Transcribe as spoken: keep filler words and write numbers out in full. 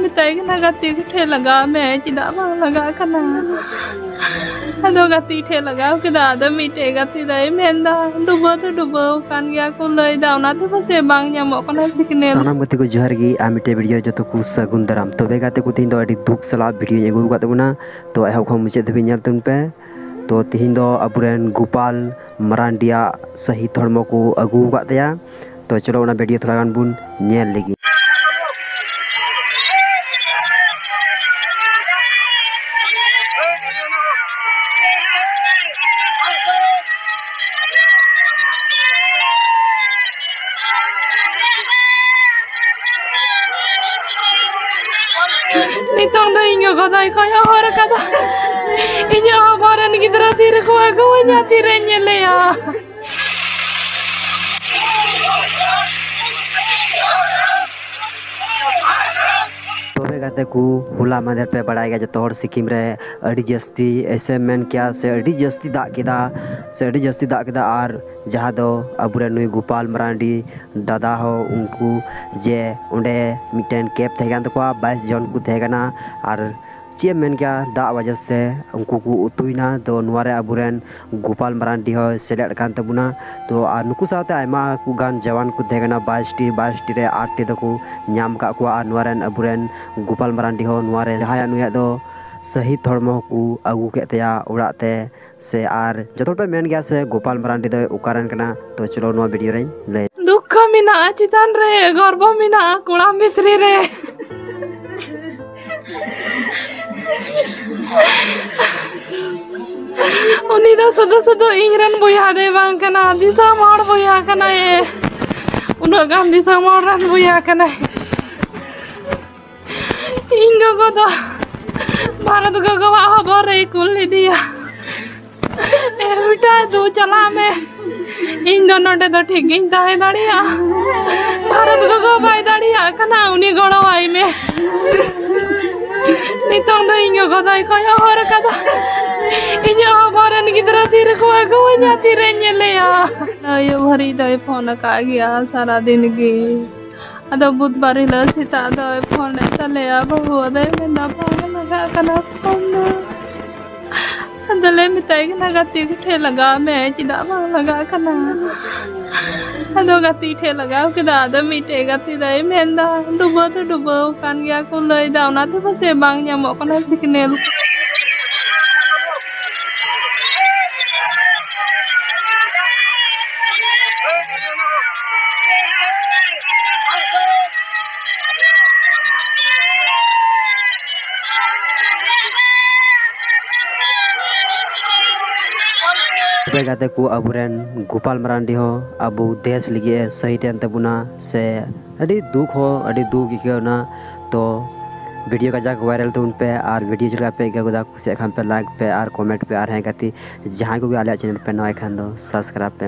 ᱢᱮᱛᱟᱭ ᱠᱟᱱᱟ, "ᱜᱟᱛᱮ ᱠᱚ ᱴᱷᱮᱡ ᱞᱟᱜᱟᱣ ᱢᱮ, ᱪᱮᱫᱟᱜ ᱵᱟᱝ ᱞᱟᱜᱟᱜ ᱠᱟᱱᱟ?" ᱟᱫᱚ ᱜᱟᱛᱮ ᱴᱷᱮᱡ ᱞᱟᱜᱟᱣ ᱠᱮᱫᱟ᱾ ᱟᱫᱚ ᱢᱤᱫᱴᱮᱡ ᱜᱟᱛᱮ ᱫᱚᱭ ᱢᱮᱱᱫᱟ, "ᱰᱩᱵᱟᱹ ᱫᱚ ᱰᱩᱵᱟᱹᱣ ᱟᱠᱟᱱ ᱜᱮᱭᱟ ᱠᱚ ᱞᱟᱹᱭᱫᱟ, ᱚᱱᱟᱛᱮ ᱯᱟᱥᱮᱡ ᱵᱟᱝ ᱧᱟᱢᱚᱜ ᱠᱟᱱᱟ ᱥᱤᱠᱷᱱᱟᱹᱛ᱾" ᱥᱟᱱᱟᱢ ᱜᱟᱛᱮ ᱠᱚ ᱡᱚᱦᱟᱨ ᱜᱮ, ᱟᱨ ᱢᱤᱫᱴᱮᱡ ᱵᱷᱤᱰᱤᱭᱳ ᱡᱚᱛᱚ ᱠᱚ ᱥᱟᱹᱜᱩᱱ ᱫᱟᱨᱟᱢ᱾ ᱛᱚᱵᱮ ᱜᱟᱛᱮ ᱠᱚ, ᱛᱮᱦᱮᱧ ᱫᱚ ᱟᱹᱰᱤ ᱫᱩᱠ ᱥᱟᱞᱟᱜ ᱵᱷᱤᱰᱤᱭᱳᱧ ᱟᱹᱜᱩ ᱟᱠᱟᱫ ᱛᱟᱵᱚᱱᱟ, ᱛᱚ ᱮᱦᱚᱵ ᱠᱷᱚᱱ ᱢᱩᱪᱟᱹᱫ ᱫᱷᱟᱹᱵᱤᱡ ᱧᱮᱞ ᱛᱟᱵᱚᱱ ᱯᱮ᱾ ᱛᱚ ᱛᱮᱦᱮᱧ ᱫᱚ ᱟᱵᱚᱨᱮᱱ ᱜᱳᱯᱟᱞ ᱢᱟᱨᱟᱱᱰᱤᱭᱟᱜ ᱥᱟᱹᱦᱤᱫ ᱦᱚᱲᱢᱚ ᱠᱚ ᱟᱹᱜᱩ ᱟᱠᱟᱫ ᱛᱟᱭᱟ᱾ ᱛᱚ ᱪᱚᱞᱚ ᱚᱱᱟ ᱵᱷᱤᱰᱤᱭᱳ ᱛᱷᱚᱲᱟ ᱜᱟᱱ ᱵᱚᱱ ᱧᱮᱞ ᱞᱮᱜᱮ᱾ ᱱᱤᱛᱚᱝ ᱫᱚ ᱤᱧ ᱜᱚᱜᱚ ᱫᱚᱭ ᱠᱚᱭᱚᱜ ᱦᱚᱨ ᱠᱟᱫᱟ᱾ ᱤᱧᱟᱹᱜ ᱦᱚᱯᱚᱱ ᱨᱮᱱ ᱜᱤᱫᱽᱨᱟᱹ ᱛᱤᱨᱮᱠᱚ ᱟᱹᱜᱩᱣᱟᱹᱧᱟ, ᱛᱤᱨᱮᱧ ᱧᱮᱞᱮᱭᱟ? ᱛᱚᱵᱮ ᱜᱟᱛᱮ ᱠᱚ, ᱦᱚᱞᱟ ᱢᱟᱫᱷᱮᱨ ᱯᱮ ᱵᱟᱲᱟᱭ ᱜᱮᱭᱟ ᱡᱚᱛᱚ ᱦᱚᱲ, ᱥᱤᱠᱤᱢ ᱨᱮ ᱟᱹᱰᱤ ᱡᱟᱹᱥᱛᱤ, ᱮᱭᱥᱮ ᱢᱮᱱ ᱠᱮᱭᱟ ᱥᱮ ᱟᱹᱰᱤ ᱡᱟᱹᱥᱛᱤ ᱫᱟᱜ ᱠᱮᱫᱟ, ᱥᱮ ᱟᱹᱰᱤ ᱡᱟᱹᱥᱛᱤ ᱫᱟᱜ ᱠᱮᱫᱟ᱾ ᱟᱨ ᱡᱟᱦᱟᱸ ᱫᱚ ᱟᱵᱚᱨᱮᱱ ᱱᱩᱭ ᱜᱳᱯᱟᱞ ᱢᱟᱨᱟᱱᱰᱤ ᱫᱟᱫᱟ ᱦᱚᱸ, ᱩᱱᱠᱩ ᱡᱮ ᱚᱸᱰᱮ ᱢᱤᱫᱴᱮᱱ ᱠᱮᱵᱽ ᱛᱟᱦᱮᱸ ᱠᱟᱱ ᱛᱟᱠᱚᱣᱟ, ᱵᱟᱭᱤᱥ ᱡᱚᱱ ᱠᱚ ᱛᱟᱦᱮᱸ ᱠᱟᱱᱟ᱾ ᱟᱨ ᱪᱮᱫ ᱮᱢ ᱢᱮᱱ ᱠᱮᱭᱟ, ᱫᱟᱜ ᱣᱟᱡᱟ ᱥᱮ ᱩᱱᱠᱩ ᱠᱚ ᱩᱛᱩᱭᱮᱱᱟ᱾ ᱛᱚ ᱱᱚᱣᱟ ᱨᱮ ᱟᱵᱚᱨᱮᱱ ᱜᱳᱯᱟᱞ ᱢᱟᱨᱟᱱᱰᱤ ᱦᱚᱸᱭ ᱥᱮᱞᱮᱫ ᱠᱟᱱ ᱛᱟᱵᱚᱱᱟ᱾ ᱛᱚ ᱟᱨ ᱱᱩᱠᱩ ᱥᱟᱶᱛᱮ ᱟᱭᱢᱟ ᱠᱚ ᱜᱟᱱ ᱡᱟᱣᱟᱱ ᱠᱚ ᱛᱟᱦᱮᱸ ᱠᱟᱱᱟ, ᱵᱟᱭᱤᱥ ᱴᱤ, ᱵᱟᱭᱤᱥ ᱴᱤ ᱨᱮ ᱟᱴ ᱴᱤ ᱫᱚᱠᱚ ᱧᱟᱢ ᱟᱠᱟᱫ ᱠᱚᱣᱟ᱾ ᱟᱨ ᱱᱚᱣᱟ ᱨᱮᱱ ᱟᱵᱚᱨᱮᱱ ᱜᱳᱯᱟᱞ ᱢᱟᱨᱟᱱᱰᱤ ᱦᱚᱸ ᱱᱚᱣᱟ ᱨᱮ ᱡᱟᱦᱟᱸᱭᱟᱜ ᱱᱩᱭᱟᱜ ᱫᱚ ᱥᱟᱹᱦᱤᱫ ᱦᱚᱲᱢᱚ ᱠᱚ ᱟᱹᱜᱩ ᱠᱮᱫ ᱛᱟᱭᱟ ᱚᱲᱟᱜ ᱛᱮ᱾ ᱥᱮ ᱟᱨ ᱡᱚᱛᱚ ᱦᱚᱲ ᱯᱮ ᱢᱮᱱ ᱜᱮᱭᱟ ᱥᱮ ᱜᱳᱯᱟᱞ ᱢᱟᱨᱟᱱᱰᱤ ᱫᱚᱭ ᱚᱠᱟᱨᱮᱱ ᱠᱟᱱᱟ? ᱛᱚ ᱪᱚᱞᱚ ᱱᱚᱣᱟ ᱵᱷᱤᱰᱤᱭᱳ ᱨᱮᱧ ᱞᱟᱹᱭ᱾ ᱫᱩᱠᱠᱷᱚ ᱢᱮᱱᱟᱜᱼᱟ ᱪᱮᱛᱟᱱ ᱨᱮ, ᱜᱚᱨᱵᱚ ᱢᱮᱱᱟᱜᱼᱟ ᱠᱚᱲᱟᱢ ᱵᱷᱤᱛᱨᱤ ᱨᱮ᱾ ᱩᱱᱤ ᱫᱚ ᱥᱩᱫᱷᱩ ᱥᱩᱫᱷᱩ ᱤᱧ ᱨᱮᱱ ᱵᱚᱭᱦᱟ ᱫᱚᱭ ᱵᱟᱝ ᱠᱟᱱᱟ, ᱫᱤᱥᱚᱢ ᱦᱚᱲ ᱵᱚᱭᱦᱟ ᱠᱟᱱᱟᱭ᱾ ᱩᱱᱟᱹᱜ ᱜᱟᱱ ᱫᱤᱥᱚᱢ ᱦᱚᱲ ᱨᱮᱱ ᱵᱚᱭᱦᱟ ᱠᱟᱱᱟᱭ᱾ ᱤᱧ ᱜᱚᱜᱚ ᱫᱚ ᱵᱷᱟᱨᱚᱛ ᱜᱚᱜᱚᱣᱟᱜ ᱦᱚᱵᱚᱨ ᱨᱮᱭ ᱠᱩᱞ ᱞᱮᱫᱮᱭᱟ᱾ ᱮ ᱵᱮᱴᱟ, ᱫᱩ ᱪᱟᱞᱟᱜ ᱢᱮ, ᱤᱧ ᱫᱚ ᱱᱚᱰᱮ ᱫᱚ ᱴᱷᱤᱠ ᱜᱤᱧ ᱛᱟᱦᱮᱸ ᱫᱟᱲᱮᱭᱟᱜᱼᱟ᱾ ᱵᱷᱟᱨᱚᱛ ᱜᱚᱜᱚ ᱵᱟᱭ ᱫᱟᱲᱮᱭᱟᱜ ᱠᱟᱱᱟ, ᱩᱱᱤ ᱜᱚᱲᱚᱣᱟᱭ ᱢᱮ᱾ ᱱᱤᱛᱚᱝ ᱫᱚ ᱤᱧ ᱜᱚᱜᱚ ᱫᱚᱭ ᱠᱚᱭᱚᱜ ᱦᱚᱨ ᱠᱟᱫᱟ, ᱤᱧᱟᱹᱜ ᱦᱚᱵᱚᱨ ᱨᱮᱱ ᱜᱤᱫᱽᱨᱟᱹ ᱛᱤᱨᱮᱠᱚ ᱟᱹᱜᱩᱣᱟᱹᱧᱟ, ᱛᱤᱨᱮᱧ ᱧᱮᱞᱮᱭᱟ? ᱟᱹᱭᱩᱵ ᱦᱟᱹᱨᱤᱡ ᱫᱚᱭ ᱯᱷᱳᱱ ᱟᱠᱟᱫ ᱜᱮᱭᱟ ᱥᱟᱨᱟ ᱫᱤᱱ ᱜᱮ᱾ ᱟᱫᱚ ᱵᱩᱫᱷᱵᱟᱨ ᱦᱤᱞᱳᱜ ᱥᱮᱛᱟᱜ ᱫᱚᱭ ᱯᱷᱳᱱ ᱮᱫ ᱛᱟᱞᱮᱭᱟ, ᱵᱟᱹᱦᱩ᱾ ᱟᱫᱚᱭ ᱢᱮᱱᱫᱟ, "ᱵᱟᱝ ᱞᱟᱜᱟᱜ ᱠᱟᱱᱟ ᱯᱷᱳᱱ ᱫᱚ᱾" ᱟᱫᱚᱞᱮ ᱢᱮᱛᱟᱭ ᱠᱟᱱᱟ, "ᱜᱟᱛᱮ ᱠᱚᱴᱷᱮᱱ ᱞᱟᱜᱟᱣ ᱢᱮ, ᱪᱮᱫᱟᱜ ᱵᱟᱝ ᱞᱟᱜᱟᱜ ᱠᱟᱱᱟ?" ᱟᱫᱚ ᱜᱟᱛᱮ ᱴᱷᱮᱱ ᱞᱟᱜᱟᱣ ᱠᱮᱫᱟ᱾ ᱟᱫᱚ ᱢᱤᱫᱴᱮᱡ ᱜᱟᱛᱮ ᱫᱚᱭ ᱢᱮᱱᱫᱟ, "ᱰᱩᱵᱟᱹ ᱫᱚ ᱰᱩᱵᱟᱹᱣ ᱟᱠᱟᱱ ᱜᱮᱭᱟ ᱠᱚ, ᱞᱟᱹᱭᱫᱟ, ᱚᱱᱟᱛᱮ ᱯᱟᱥᱮᱡ ᱵᱟᱝ ᱧᱟᱢᱚᱜ ᱠᱟᱱᱟ ᱥᱤᱜᱽᱱᱮᱞ᱾" ᱛᱚᱵᱮ ᱜᱟᱛᱮ ᱠᱚ, ᱟᱵᱚᱨᱮᱱ ᱜᱳᱯᱟᱞ ᱢᱟᱨᱟᱱᱰᱤ ᱦᱚᱸ ᱟᱵᱚ ᱫᱮᱥ ᱞᱟᱹᱜᱤᱫ ᱮ ᱥᱟᱹᱦᱤᱫ ᱮᱱ ᱛᱟᱵᱚᱱᱟ, ᱥᱮ ᱟᱹᱰᱤ ᱫᱩᱠ ᱦᱚᱸ ᱟᱹᱰᱤ ᱫᱩᱠ ᱟᱹᱭᱠᱟᱹᱣ ᱮᱱᱟ᱾ ᱛᱚ ᱵᱷᱤᱰᱤᱭᱳ ᱠᱟᱡᱟᱠ ᱵᱷᱟᱭᱨᱟᱞ ᱛᱟᱵᱚᱱ ᱯᱮ, ᱟᱨ ᱵᱷᱤᱰᱤᱭᱳ ᱪᱮᱫ ᱞᱮᱠᱟ ᱯᱮ ᱟᱹᱭᱠᱟᱹᱣ ᱠᱮᱫᱟ, ᱠᱩᱥᱤᱭᱟᱜ ᱠᱷᱟᱱ ᱯᱮ ᱞᱟᱭᱤᱠ ᱯᱮ ᱟᱨ ᱠᱚᱢᱮᱱᱴ ᱯᱮ, ᱟᱨ ᱦᱮᱸ ᱜᱟᱛᱮ, ᱡᱟᱦᱟᱸᱭ ᱠᱚᱜᱮ ᱟᱞᱮᱭᱟᱜ ᱪᱮᱱᱮᱞ ᱯᱮ ᱱᱟᱣᱟ ᱠᱷᱟᱱ ᱫᱚ ᱥᱟᱵᱥᱠᱨᱟᱭᱤᱵᱽ ᱯᱮ᱾